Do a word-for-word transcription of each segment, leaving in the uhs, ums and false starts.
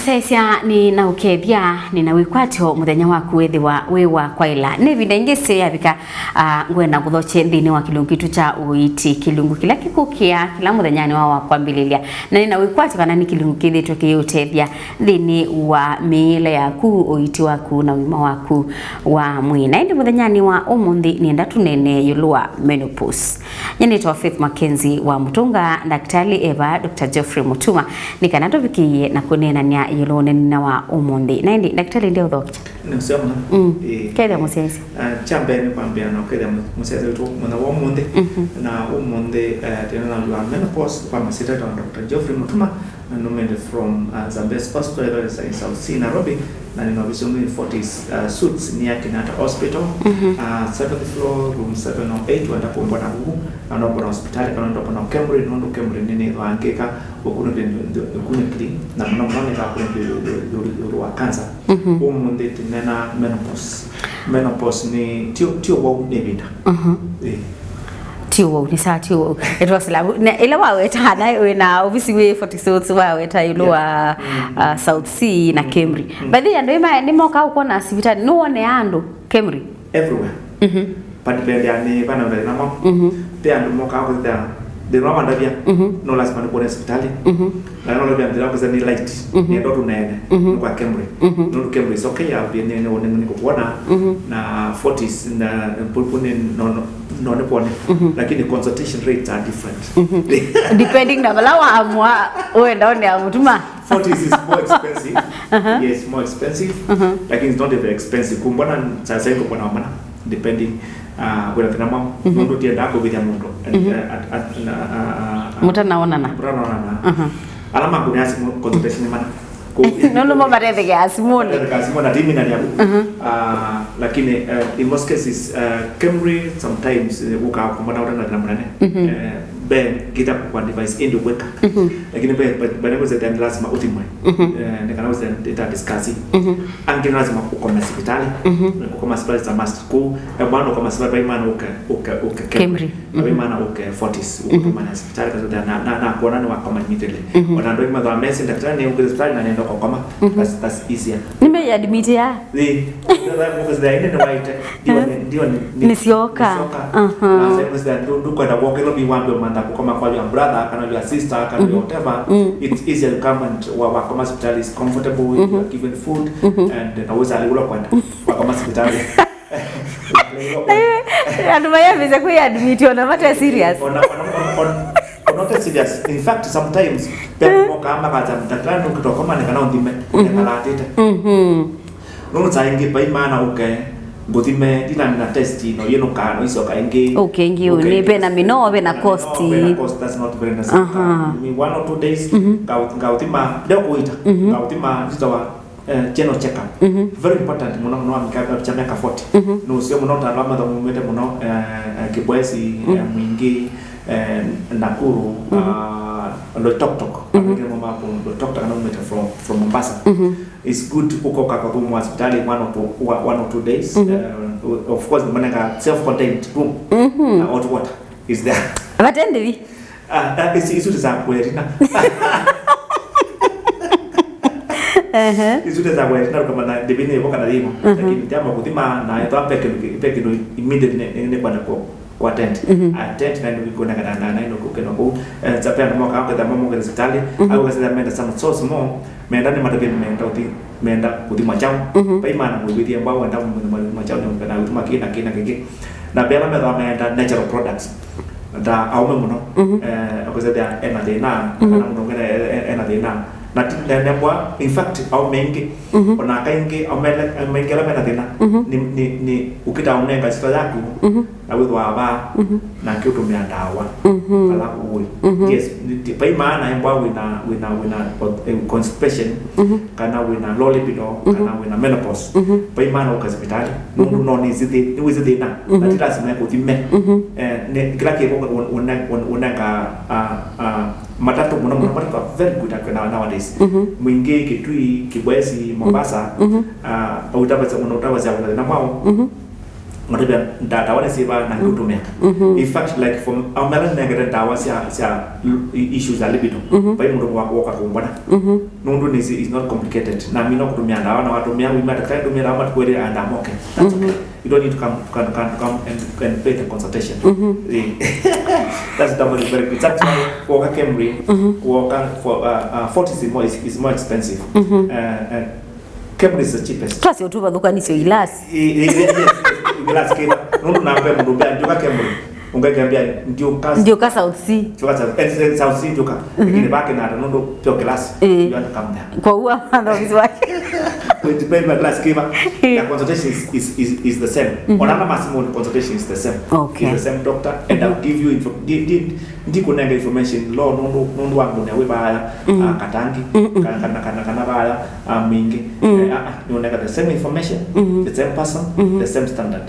Sesya nĩ na ũkethya, nĩ na wĩkwatyo mũthenya waku wĩthĩwa wĩ wa kwaĩla. Nĩ ĩvinda ĩngĩ syo yavika, ah, ngwenda ngũthokye nthĩnĩ wa kĩlungu kitũ kya ũiiti, kĩlungu kĩla kĩkũkĩa kĩla mũthenyanĩ wa wa kwambĩlĩlya. Na nĩ na wĩkwatyo kana nĩ kĩlungu kĩthĩtwe kĩyĩũtethya nthĩnĩ wa mĩĩle yaku, ũiiti waku na ũima waku wa mwĩĩ. Na ĩndĩ mũthenyanĩ wa ũmũnthĩ nĩenda tũneenee ĩũlũ wa menopause. Nyie nĩtawa Faith Mackenzie wa Mũtũnga, ndakĩtalĩ e va Doctor Geoffrey Mutuma, nĩ kana tũvikĩĩe na kũneenany'a ĩũlũ wa ũneenany'a wa ũmũnthĩ. Na ĩndĩ, ndakĩtalĩ, ndeũthokya. Nĩ ũseo mũno. Mm. Ĩĩ. Kethĩa mũsyaĩĩsya. Ah, kya mbee nĩ kwambĩa na kethĩa mũ-, mũsyaĩĩsya witũ mũthenya wa ũmũnthĩ. Mhm. Na ũmũnthĩ, eh, twĩna na menopause kwa masita ta Doctor Geoffrey Mutuma, na numĩte from, uh, Zambezi Hospital, ĩla yĩ South C Nairobi, na nĩ na ovisi ũmwe Fortis, uh, Suites near Kenyatta Hospital. Mhm. Uh, seventh floor, room seven oh eight, wenda kũmbona vuvu, na no mbona hospitali, kana no mbona Kemri, nũndũ Kemri nĩ nĩthwangĩka ũkunĩkĩli, ũkunĩkĩli, na mũno mũno nĩkakunĩkĩli ĩũlũ wa cancer. Mhm. Ũmũnthĩ tũneena menopause. Menopause nĩ, ti, ti ũwau, nĩ ĩvinda. Mhm. Ĩĩ. Ti ũwau, nĩ saa, ti ũwau. Ĩtwasĩla, na ĩla waweta, na wĩ na ovisi wĩ Fortis Suites, waweta ĩũlũ wa, yeah, mm, uh, South C na, mm, Kemri. Mm. By the way, andũ ĩma nĩ mokaa ũkwona sivitalĩ, nĩwonea andũ Kemri? Everywhere. Mhm. But dependea nĩ vana thĩna mwaũ. Mhm. Ve andũ mokaa kũthĩa thĩna wa mandavya, mhm, no lazima nĩkwone sivitalĩ. Mhm. Na no lazima thĩna kũsa nĩ light. Mhm. Nĩ ndo tũneene, mhm, nĩ kwa Kemri. Mhm. Nũndũ Kemri is okay, ya nĩ, nĩ, nĩ, nĩ kũkuona, mhm, na Fortis na Pulpune no, no, no nĩ kuone. Mhm. Lakini consultation rates are different. Mhm. Depending na vala waamua wenda one a Mutuma. Fortis is more expensive. Aha. Yes, more expensive. Aha. Lakini it's not very expensive. Kumbona sasa hivi kuna mana, depending, uh, wĩna thĩna mwaũ. Mhm. Nũndũ tiendaa kũvĩthya mũndũ. And, mhm, uh, at, at, na, uh, uh, uh, mũtanaonana. Mũtanaonana. Aha. Ala makũnĩa simũ consultation nĩ mana. Nũndũ mo matethekea simũnĩ. Matethekea simũ na timi na nyamu. Mhm. Uh, lakini, uh, in most cases, uh, Kemri sometimes, uh, ũkaa kũmbona ũtana thĩna mũnene. Mhm. Uh, be ngita kwa device ĩndĩ ũkwĩka. Mhm. Lakini be, be, be nĩkwĩsĩte nĩ lazima ũthimwe. Mhm. Eh, nĩ kana ũsĩte ĩta discuss. Mhm. Angĩ nĩ lazima ũkome sivitalĩ. Mhm. Kũkoma sivitalĩ is a must. Kũ, eh, mwana ũkoma sivitalĩ, vai mwana ũke, ũke, ũke Kemri. Kemri. Mhm. Vai mwana ũke Fortis, mhm, ũkũtũmana sivitalĩ, kasi na, na, na kuona nĩ wakoma immediately. Mhm. Ona andũ aingĩ mathaa mesi ndakĩtalĩ nĩ ũkĩte sivitalĩ na nenda kũkoma. Mhm. That's, that's easier. Nĩmeadmit ya? Ĩĩ. Ndio, ndio, ndio, ndio, ndio, ndio, ndio, nĩsyoka. Nĩsyoka. Aha. Na sasa, sasa, ndu-, ndukwenda kuoka ĩno viwambe mantha kũkoma kwa your brother, kana your sister, kana, mhm, whatever. Mm. It's easier you come and wa-, wakoma hospitali is comfortable, mhm, you are given food, mhm, and na wĩsa alĩ ũla kwenda. Wakoma hospitali. Andũ mayambĩte kwĩ admit ona mate serious. Ona, ona, ona, ona, ona mate serious. In fact, sometimes, pia moka ama kaza mtakana ukitokoma ni kana ũthime, mhm, nĩ kana atĩte. Mhm. Nũndũ saa ingĩ vai maana ũke ngũthime, ndina na test ĩno, yĩnũkaa, no icoka ĩngĩ. Ũke ĩngĩ, ũke nĩ ĩngĩ, ve na mĩnoo, ve na cost. Ve na cost, that's not very necessary. Aha. Ni one or two days, mhm, ngau-, ngaũthima, ndeo kũita, mhm, ngaũthima, zitawa, eh, general check-up. Mhm. Very important mũno mũno wa mĩaka, kya mĩaka forty. Mhm. Nũseo mũno, ta andũ amwe mathomete mũno, eh, eh, Kibwezi, eh, mhm, Mwingi, eh, Nakuru, mhm, ah, Loitoktok. Mhm. Angĩ nĩmo ma Loitoktok, kana maumĩte from, from Mombasa. Mhm. It's good ũkoka kũthũmwa hospitali one or two, one or two days. Mhm. Uh, of course, nĩmanenga self-contained room. Mhm. Na hot water is there. Vate ndĩvi? Ah, ah, isi-, isu ti za kwerina. Ehe. Isu ti za kwerina, ukamana ndĩvi nĩ vo kana yĩvo. Mhm. Lakini ndiamba kũthima na ethwa pe kĩndũ kĩ-, pe kĩndũ immediately nĩ, nĩ, nĩ kwenda kũ-, kũ attend. Mhm. Attend na nĩ kũnengana na, na, na ino kũkena kũu. Eh, sape andũ moka kwenda mamũkĩra sivitalĩ, mhm, au kwenda menda some source more, menda nĩ matavye menda ũthi, menda kũthimwa kyaũ. Mhm. Vai maana mũivĩthie mbwa wenda kũthimwa kyaũ, nĩ kana ũthima kĩĩ na kĩĩ na kĩngĩ. Na ve ala methwa menda natural products. Ta aũme mũno. Mhm. Eh, akwĩsethĩa ena thĩna, mhm, kana mũndũ ũngĩ ena, ena thĩna. Na ti, na, na mbwa, in fact, aũme aingĩ, mhm, ona aka aingĩ, aũme ele-, aũme aingĩ ala mena thĩna, mhm, nĩ, nĩ, nĩ ũkĩtaa ũnenga sita yaku, mhm, na wĩthwa vaa, mhm, na kĩũtũmĩa ndawa, mhm, ala ũĩ. Mhm. Yes, nĩ, ti, vai maana embwa wĩna, wĩna, wĩna, eh, constipation, mhm, kana wĩna low libido, mhm, kana wĩna menopause. Mhm. Vai maana ũka sivitalĩ, nũndũ, mhm, no nĩ ĩsĩ thĩ-, nĩ wĩsĩ thĩna, na, mhm, ti lazima ĩkũthime. Mhm. Eh, nĩ, kĩla kĩvo ũne-, ũne-, ũnenga, ah, ah, matatũ mũno mũno, matatũ are very good at now-, nowadays. Mhm. Mwingi, Kitui, Kibwezi, Mombasa, mhm, ah, ũtavasya mũno, ũtavasya wĩna thĩna mwaũ. Mhm. Matavya ndawa nĩ syĩva na ngiũtũmĩa. In fact, like, for aumela nengete ndawa sya, sya l- i- issues za libido. Vai mũndũ wa kuoka kumbona. Nũndũ nĩ si- is not complicated. Na mina kũtũmĩa ndawa na watũmĩa wima daktari ndũmĩa ndawa matukwĩrĩ and I'm okay. That's okay. You don't need to come, come, come, come and, and pay the consultation. Eh, that's double very good. That's why kuoka KEMRI, kuoka for uh, uh, forty is more, is, is more expensive. Uh, uh, KEMRI is the cheapest. Twasyo tuvathukanisyo ilasi. Eh, eh, eh, yes, yes, glass kĩva. Nũndũ nambĩa mũndũ mbĩa ndiũka KEMRI. Ũngekambĩa ndiũka. Ndiũka South Sea. Ndiũka South, eh, eh, South Sea ndiũka. Lakini vake nata nũndũ pyo glass. Eh. You have to come there. Kwa huwa mwanzo wake. It depends on glass kĩva. The consultation is, is, is, is the same. Ona na masimoni consultation is the same. Okay. Is the same doctor and I'll give you info. Di, di, ndikũnenga information lo nũndũ nũndũ wa ngũnĩa wĩ vaya, ah, katangi, kana kana kana kana vaya, ah, mingi. Eh, ah, ah, nĩũnenga the same information, the same person, the same standard.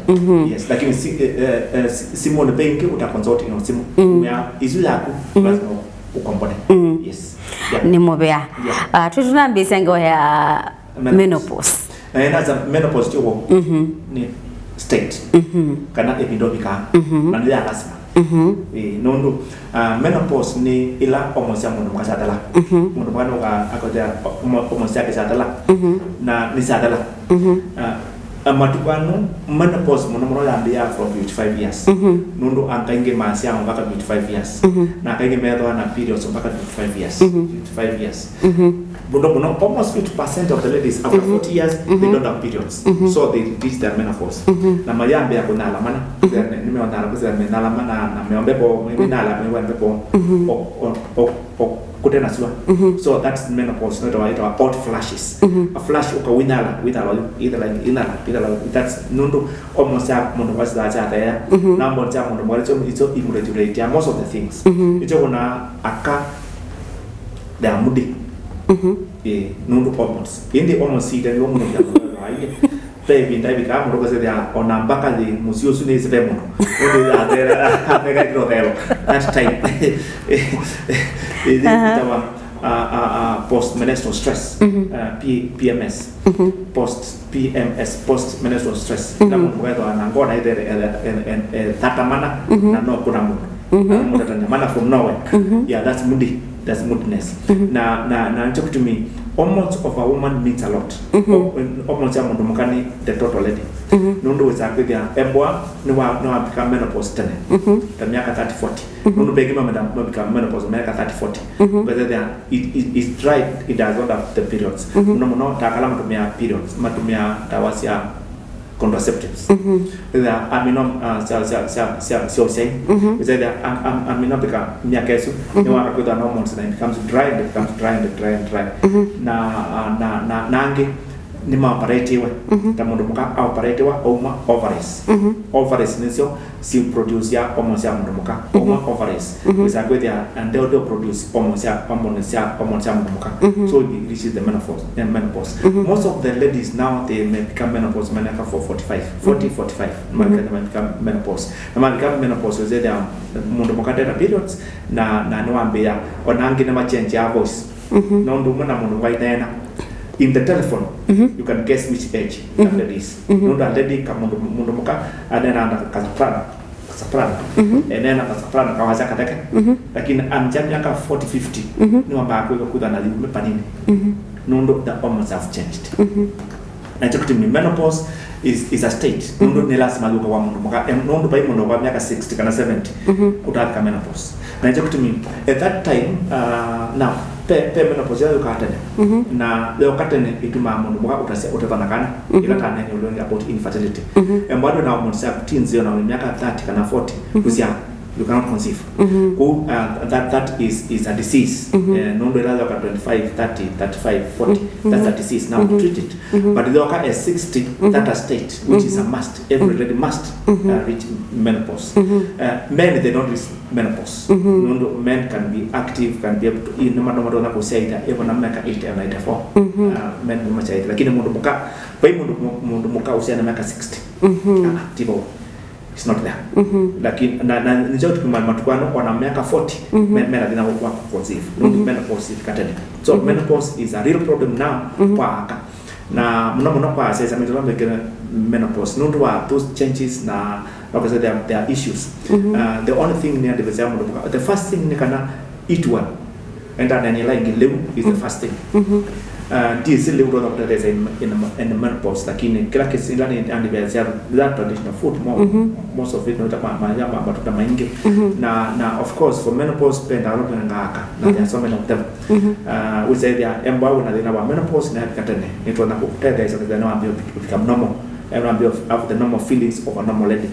Yes, lakini si, eh, eh, eh, si- simoni ve ingĩ uta consult no simu. Ya isu yaku lazima ukombone. Yes. Yeah. Nĩ mũvea. Yeah. Ah, tũtunambĩĩsya ngeo ya menopause. Na ĩna za menopause tyo wo. Nĩ state. Kana ĩvinda ũvikaa. Na nĩ ya lazima. Eh, nũndũ ah, menopause nĩ ĩla hormones sya mũndũ mũka syathela. Mũndũ mũka nũka akothea hormones syake syathela. Na nĩ syathela. Ah, ah, matukũ anu menopause mũno mũno yambĩĩa from fifty-five years. Nũndũ anga ingĩ masyaa mpaka fifty-five years. Na anga ingĩ methwa na periods mpaka fifty-five years. Fifty-five years. Mũno mũno, almost fifty percent of the ladies after forty years, they don't have periods. So they reach their menopause. Na mayambĩa kũnyala mana, nĩmeonala kũsĩa menala mana, na meombe po, menala mewa mbepo, o, o, o, o, kũte na sua. So that's menopause, no itawa, itawa hot flashes. A flash ũkawinyala, winyala, either like, inala, inala, that's nũndũ hormones sya mũndũ mwasithaa syatheea, na hormones sya mũndũ mwasithaa icho, icho imregulate most of the things. Icho kuna aka, they are moody. Eh, nũndũ hormones. Ĩndĩ hormones iitaniwa mũno ya mũndũ aiye. Ve ĩvinda ĩvikaa mũndũ ũkasethĩa ona mbaka yĩ mũsyĩ ũsu nĩĩsĩ ve mũndũ. Nũndũ atheka ĩtĩlo thelo. That time. Ĩtawa uh, uh, uh, post menstrual stress. Uh, P- PMS. Post PMS, post menstrual stress. Na mũndũ ũkethwa na ngoo na ĩthere ethata mana na no kuna mũndũ. Mũtatania mana from nowhere. Yeah, that's moody. That's moodiness. Na na na nĩkyo kĩtumi hormones of a woman means a lot. Ho- hormones ya mũndũ mũka nĩ the total lady. Nũndũ wĩsaa kwĩthĩa embwa nĩwa nĩwavika menopause tene, ta myaka thirty forty. Nũndũ vengĩ mamenda mavika menopause myaka thirty forty. But then it, it, it dry, it does not have the periods. Mũno mũno ta kala matũmĩa periods, matũmĩa ndawa sya contraceptives. Ĩthĩa amino uh, sya sya sya sya sya ũsyai. Ĩthĩa am- am- amino pika myaka ĩsu nĩwaka kwĩthwa na hormones na it becomes dry and it becomes dry and dry and dry. Na uh, na na na angĩ nĩmaoperatiwe. Ta mũndũ mũka aoperatiwa auma ovaries. Ovaries nĩsyo si produce ya hormones ya mũndũ mũka. Auma ovaries. Wĩsaa kwĩthĩa and they don't produce hormones ya hormones ya hormones ya mũndũ mũka. So it reaches the menopause, eh, menopause. Most of the ladies now they may become menopause menaka for forty-five, forty, forty-five. Maka- they may become menopause. Na ma become menopause wĩsethĩa mũndũ mũka ndena periods na na nĩwambĩĩa ona angĩ nĩmachenjea voice. Na ũndũ ũmwe na mũndũ mũka ineena. In the telephone, you can guess which age that lady is. Nũndũ a lady ka mũndũ mũndũ mũka anena na kasoprano. Kasoprano. Enena kasoprano kawasya katheke. Lakini amja myaka forty, fifty, nĩwambaa kwĩka kutha na yume panini. Nũndũ the hormones have changed. Na kyo kĩtumi menopause is, is a state. Nũndũ nĩ lazima yũka kwa mũndũ mũka. Em, nũndũ vai mũndũ wa myaka sixty kana seventy, ũtavika menopause. Na kyo kĩtumi at that time, uh, now, pe, pe menopause ya yũka tene. Na yoka tene ĩtumaa mũndũ mũka ũtasya ũtethana kana. Ĩla tanene ũlongi about infertility. Em, bado na hormones ya teens yo na myaka thirty kana forty, kũsya you cannot conceive. Ku, uh, that, that is, is a disease. Eh, nũndũ ĩla yoka twenty-five, thirty, thirty-five, forty, that's a disease. Now treat it. But yoka at sixty, that a state which is a must. Every lady must uh, reach menopause. Uh, men, they don't reach menopause. Nũndũ men can be active, can be able to, nĩmatonya kũsyaitha even na meka eighty or ninety-four. Uh, men nĩmasyaitha. Lakini mũndũ mũka, vai mũndũ mũndũ mũka ũsyaitha na meka sixty. Ah, tivo. It's not there. Lakini na na nĩkyo tũkuma matukũ ano ona myaka forty, me- mena thĩna wa ku conceive. Nũndũ menopause ĩvika tene. So menopause is a real problem now kwa aka. Na mũno mũno kwa asyaĩĩsya maitũ ala mekĩte menopause, nũndũ wa those changes na, no kwĩsĩ, there, there are issues. Uh, the only thing nĩ advice ya mũndũ mũka, the first thing nĩ kana eat well. Enda nanyela ingĩ lĩu is the first thing. Uh, ndisi lĩu ndona kũtetheesya in, in, in menopause, lakini kĩla kĩsila nĩ advice ya that traditional food more, most of it, no ta ma, ma, ma, matunda maingĩ. Na, na of course for menopause penda alo tũnengaaka, na there are so many of them. Uh, wĩsethĩa embwa wĩna thĩna wa menopause na yavika tene, nĩtwona kũtetheesya kwĩthĩa nĩwambie kũvika normal, nĩwambie have the normal feelings of a normal lady.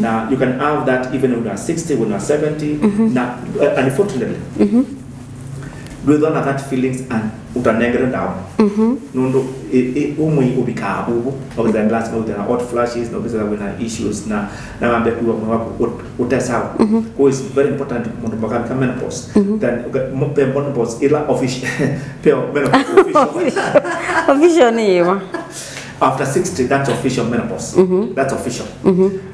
Na you can have that even when you are sixty, when you are seventy. Na, uh, unfortunately, ndwĩthwa na that feelings and ũtanengere ndawa. Nũndũ ĩ, ĩ, ũmwe ũvikaa vuvu, no kwĩthĩa nĩ lazima wĩthĩa na hot flashes, no kwĩthĩa wĩna issues na, na wambe kwĩw'a mwĩĩ waku ũt-, ũte sawa. Kwa it's very important mũndũ makavika menopause. Then, okay, mo-, pe menopause ila official, pe menopause official. Official nĩ ĩva? After sixty, that's official menopause. That's official.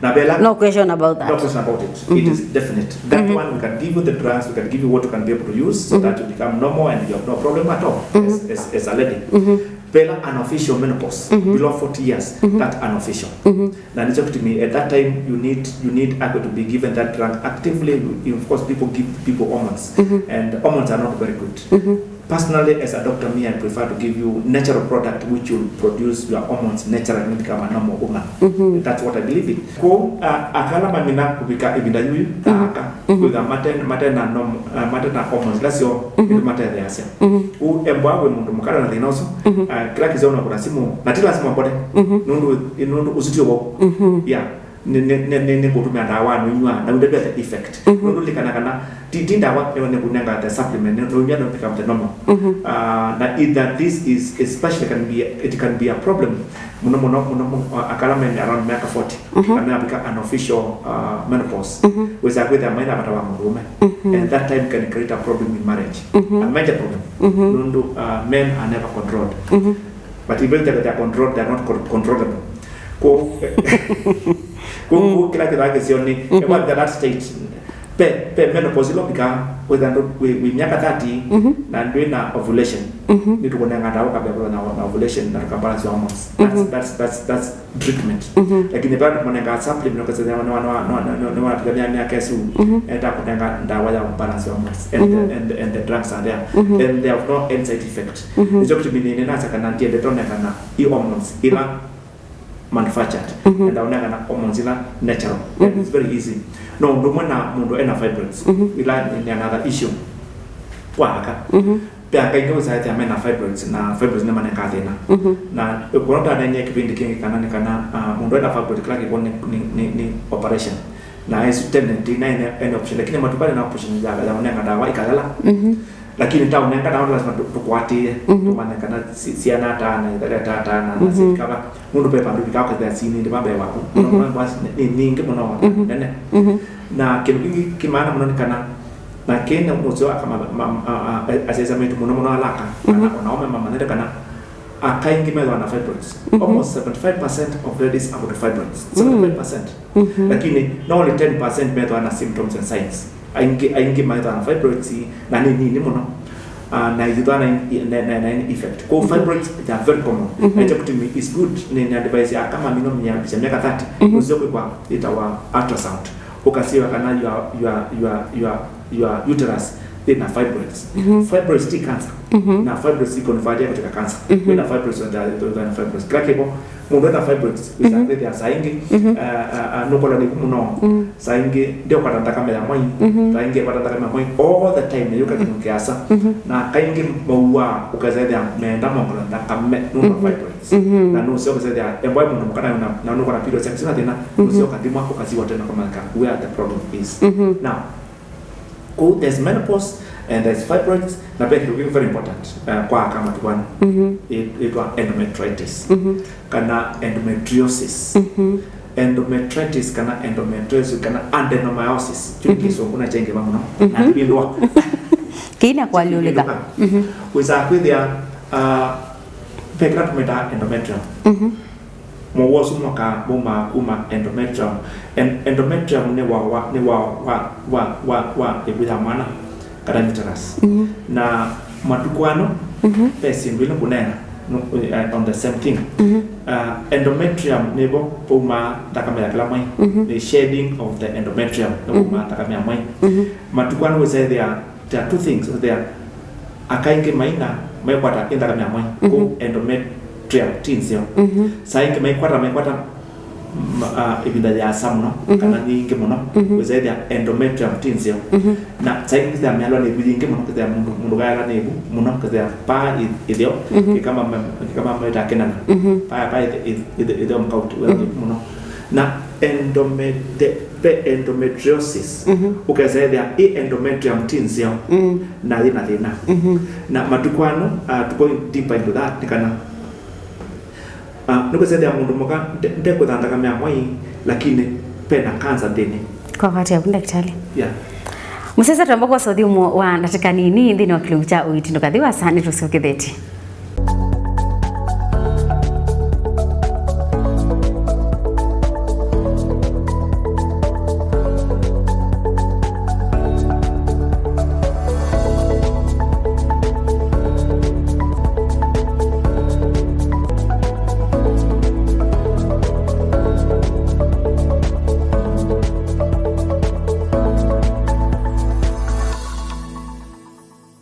Na vela, no question about that. No question about it. It is definite. That one, we can give you the drugs, we can give you what you can be able to use so that you become normal and you have no problem at all as, as, as a lady. Vela unofficial menopause, below forty years, that unofficial. Na nĩkyo kĩtumi at that time you need, you need actually to be given that drug actively. You, you, of course, people give people hormones, and hormones are not very good. Personally, as a doctor, me, I prefer to give you natural product which will produce your hormones naturally and become a normal woman. That's what I believe in. Ko, uh, aka ala mamina kũvika ĩvinda yĩu, aka, kwĩthĩa mate, mate na norm-, uh, mate na hormones ila syoo, nĩtũmatetheeasya. Ũu embwa wĩ mũndũ mũka na thĩna ũsu, uh, kĩla kĩseo na kũna simũ, na ti lazima ũmbote. Nũndũ, nũndũ ũsu ti ũwau. Yeah. Nĩ, nĩ, nĩ, nĩ, nĩ kũtũmĩa ndawa nũinywaa, na ũndavya the effect. Nũndũ likana kana ti, ti ndawa nĩ, nĩ kũnenga the supplement, nĩ, nũinywaa nĩ become the normal. Uh, na either this is, especially can be, it can be a problem mũno mũno mũno mũno, uh, aka ala me around mĩaka forty, kana mavika unofficial, uh, menopause. Wĩsaa kwĩthĩa maina vata wa mũndũũme. And that time can create a problem in marriage. A major problem. Nũndũ, uh, men are never controlled. But even if they are controlled, they are not con-, controllable. Ko, ko, ko, kĩla kĩthaa kĩseo nĩ, ĩkwavika that state, pe, pe menopause ĩla ũvikaa, wĩthĩa ndũ, wĩ, wĩ myaka thirty, na ndwĩ na ovulation. Nĩtũkũnenga ndawa ũkambĩa kwĩthĩa na, na ovulation na tũka balance hormones. That's, that's, that's, that's treatment. Lakini bado tũkũnenga supplement, ũkasethĩa nĩwanapita myaka ĩsu, enda kũnenga ndawa ya balance hormones and, the, and, the, and the drugs are there. And they have no end side effect. Nĩkyo kĩtumi nĩ, nĩnasya kana ndiendete ũnengana i hormones ila manufactured. Enda ũnengana hormones ila natural. And it's very easy. No ũndũ ũmwe na mũndũ ena fibroids. Ila nĩ another issue kwa aka. Pe aka aingĩ wĩsaa ethĩa mena fibroids, na fibroids nĩmanengaa thĩna. Na kũla ũtanenie kĩvĩndĩ kĩngĩ kana nĩ kana, ah, mũndũ ena fibroid kĩla kĩvo nĩ, nĩ, nĩ, nĩ operation. Na ĩsu tene ndina ene, ene option, lakini matukũ ala na option ya, ya ũnenga ndawa ikathela. Lakini ta ũnenga ndawa lazima tũ-, tũkwatĩe, tũmanye kana si-, siana atana, ithele atana, na sikava. Mũndũ pe vandũ vika kwĩthĩa sinĩ ndĩ vambee waku. Mũno mũno basi nĩ, nĩ nyingĩ mũno, nene. Na kĩndũ kĩngĩ kĩmaana mũno nĩ kana, na kĩna mũseo aka ma, ma, ma, a, a, asyaĩĩsya maitũ mũno mũno alaka, kana ona ome mamanyĩte kana aka aingĩ methwa na fibroids. Almost seventy-five percent of ladies have got fibroids. Seventy-five percent. Lakini no only ten percent methwa na symptoms and signs. Aingĩ, aingĩ methwa na fibroids, na nĩ nini mũno. Ah, na ithitwa na, na, na, na any effect. Kwa fibroids, they are very common. Na ĩkyo kĩtumi is good, nĩ, nĩ advice ya kama mino mĩambĩsya myaka thirty, ũsio kwĩkwa ĩtawa ultrasound. Ũkasiwa kana your, your, your, your, your uterus ĩna fibroids. Fibroids ti cancer. Na fibroids ti convert ya kũtwĩka cancer. Wĩna fibroids on the, on the fibroids. Kĩla kĩvo, mũndũ ena fibroids, wĩsa kwĩthĩa saa ingĩ, ah, ah, ah, nũkola nĩku mũno. Saa ingĩ, ndĩũkwata nthakame ya mwai. Saa ingĩ, kwata nthakame ya mwai all the time, na yũka kĩndũ kĩasa. Na kaingĩ mauaa, ũkasethĩa meenda mongela nthakame, nũndũ wa fibroids. Na nũseo ũkasethĩa, embwa mũndũ mũka na, na nũkona periods yake sina thĩna, nũseo ũkathimwa, ũkasiwa tena kũmanyĩka where the problem is. Now, kũu, there's menopause and there's fibroids, na ve kĩndũ kĩngĩ very important, uh, kwa aka matukũ ana. Ĩ-, ĩtwa endometritis, kana endometriosis. Endometritis kana endometriosis kana adenomyosis. Kyu nĩ kĩsũngũ na kyaingĩva mũno. Na ndivindwa. Kĩina kwalyũlĩka. Wĩsaa kwĩthĩa, uh, ve kĩla tũmĩtaa endometrium. Mũuo ũsu mokaa, maumaa kuma endometrium. En-, endometrium nĩ wa, wa, nĩ wa, wa, wa, wa, wa ĩvu ya mwana, kana uterus. Na matukũ ano, ve syĩndũ ila kũneena, no, uh, on the same thing. Mhm. Uh, endometrium nĩvo paumaa nthakame ya kĩla mwai. Mhm. The shedding of the endometrium nĩvo paumaa nthakame ya mwai. Mhm. Matukũ aa nĩwĩsethĩa there are two things there. Aka aingĩ maina maikwata ĩ nthakame ya mwai. Mhm. Kũu endometrium ti nzeo. Mhm. Saa ingĩ maikwata, maikwata ma- ah, ĩvinda yĩasa mũno, mhm, kana nĩ ingĩ mũno, mhm, wĩsethĩa endometrium ti nzeo. Mhm. Na saa ingĩ kĩthĩa mealwa nĩ ĩvu yingĩ mũno, kĩthĩa mũndũ, mũndũ kaela nĩ ĩvu mũno, kĩthĩa paa ĩ- ĩtheo, mhm, kĩkama ma- kĩkama meta kĩnana. Mhm. Paa, paa ĩthe- ĩthe- ĩtheo mkauti, mhm, mũno. Na endome- the- ve endometriosis, mhm, ũkesethĩa ĩ endometrium ti nzeo, mm, na yĩ na thĩna. Mhm. Na matukũ ano, uh, to go deeper into that, nĩ kana Ah, nĩkwĩsethĩa mũndũ mũka nde- ndekũtha nthakame ya mwai, lakini pena kanza nthĩnĩ. Kwa wakati yaku, ndakitali. Yeah. Mũsese twamba kwosa ũthyũmũo wa ndatĩka nini nthĩnĩ wa kĩlungu kya ũiiti. Ndũkathi wasa, nĩtũsyokethete.